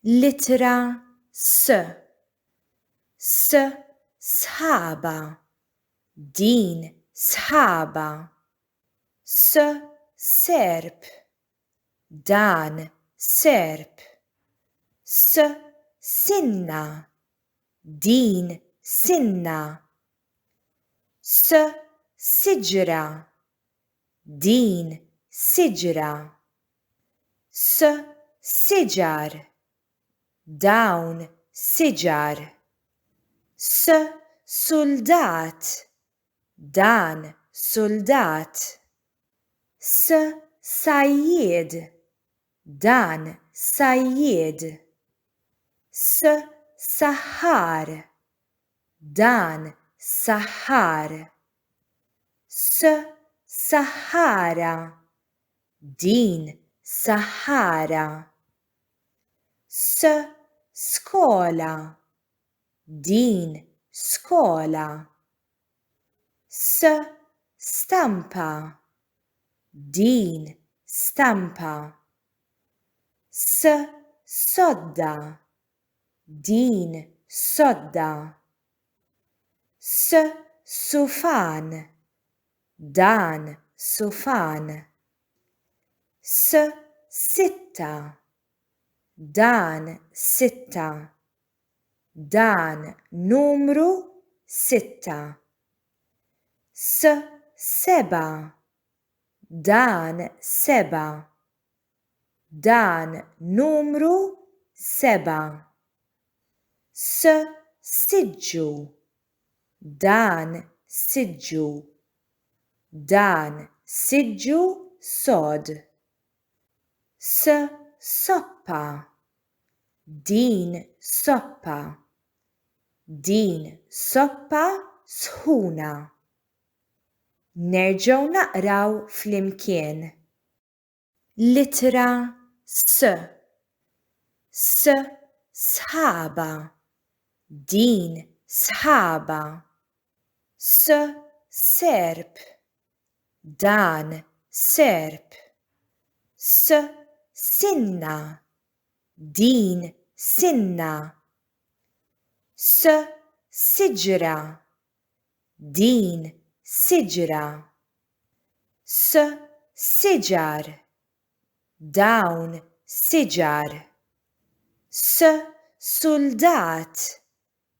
L-ittra S. S sħaba. Din sħaba. S serp. Dan serp. S sinna. Din sinna. S siġra. Din siġra. S siġar. Dawn siġar. S suldat. Dan suldat. S sajjied. Dan sajjied. S saħħar. Dan saħħar. S saħħara. Din saħħara. S skola. Din skola. S stampa. Din stampa. S sodda. Din sodda. S sufan. Dan sufan. S sitta. Dan sitta. Dan numru sitta. S sebgħa. Dan sebgħa. Dan numru sebgħa. S siġġu. Dan siġġu. Dan siġġu sod. S soppa. Din soppa. Din soppa sħuna. Nerġgħu naqraw flimkien. L-ittra S. S sħaba. Din sħaba. S serp. Dan serp. S sinna. Din sinna. S siġra. Din siġra. S siġar. Dawn siġar. S suldat.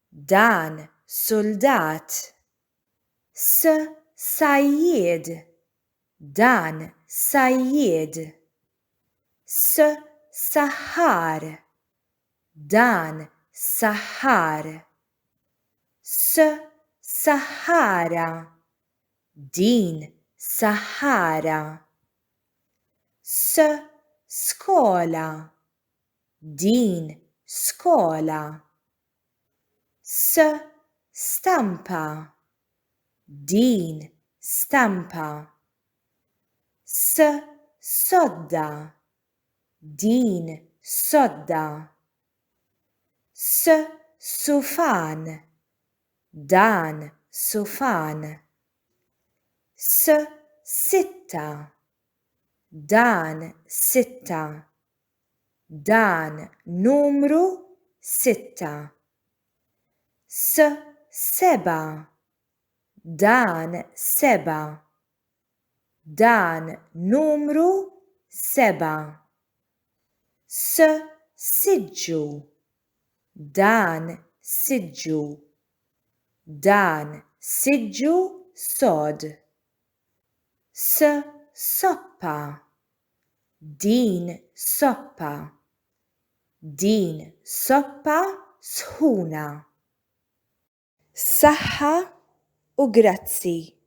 Dan suldat. S sajjied. Dan sajjied. S saħħar. Dan saħħar. S saħħara. Din saħħara. S skola. Din skola. S stampa. Din stampa. S sodda. Din sodda. S sufan. Dan sufan. S sitta. Dan sitta. Dan numru sitta. S sebgħa. Dan sebgħa. Dan numru sebgħa. S siġġu. Dan siġġu. Dan siġġu sod. S soppa. Din soppa. Din soppa sħuna. Saħħa u grazzi.